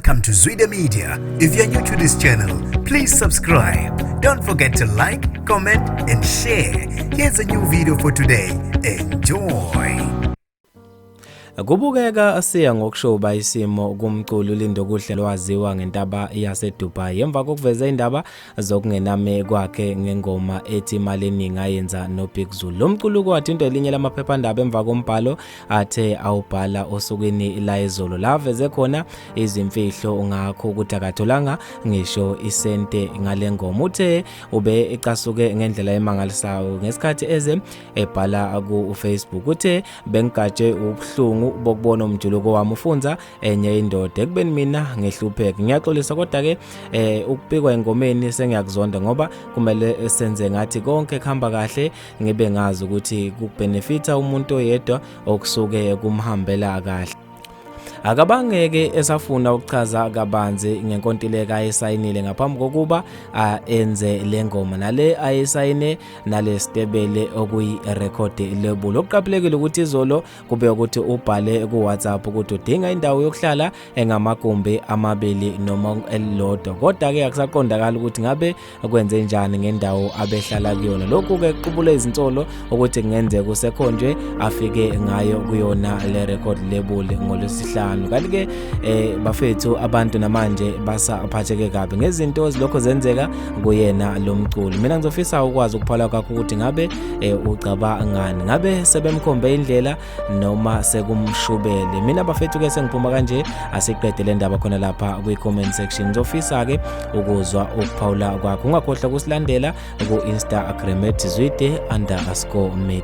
Welcome to Zwida Media. If you're new to this channel, please subscribe. Don't forget to like, comment and share. Here's a new video for today. Enjoy. Kubukeka siya ngokushoba isimo kumculo uLindo Kuhle lwaziwa ngentaba yaseDubai emva kokuveza indaba zokungename kwakhe ngengoma ethi imali eningi ayenza noBig Zulu. Lo mculo kwathinta elinye lamaphephandaba emva kombhalo athe awubhala osukwini la izolo laveze khona izimfihlo ngakho ukuthi akatholanga ngisho isente ngale ngoma. Uthe ube ecasuke ngendlela emangalisayo ngesikhathi eze ebhala ku Facebook. Uthe bengigatshe ubuhlungu bokubona umjuluko wami ufunza enye indoda ekubeni mina ngehlupheke. Ngiyaxolisa kodwa ke ukubikwa engomeni sengiyakuzonda ngoba kumele senze ngathi konke kuhamba kahle ngibe ngazi ukuthi kubenefita umuntu oyedwa okusuke kumhambela kahle. Akabangeke esafuna ukuchaza kabanzi ngenkontileka ayisayinile ngaphambi kokuba enze lengoma nale ayisayine nale stebele okuyi record label. Okuqaphelekile ukuthi izolo kube ukuthi ubhale ku WhatsApp ukuthi udinga indawo yokuhlala engamagumbi amabili noma elilodwa. Kodwa ke akusaqondakala ukuthi ngabe kwenze njani ngendawo abehlala kuyona. Lokhu ke kuqubula izinsolo ukuthi kungenzeka usekhonjwe afike ngayo kuyona le record label ngolwesihlanu. Kanti-ke bafethu abantu namanje basaphatheke kabi ngezinto ezilokho zenzeka kuyena lo mculo. Mina ngizofisa ukwazi ukuphala kwakho ukuthi ngabe ucabangani, ngabe sebemkhombe indlela noma sekumshubele. Mina bafethu ke sengiphuma kanje asiqede le ndaba khona lapha kwi-comment section. Ngizofisa ke ukuzwa ukuphawula kwakho. Ungakhohlwa ukusilandela ku Instagram @zwide_media.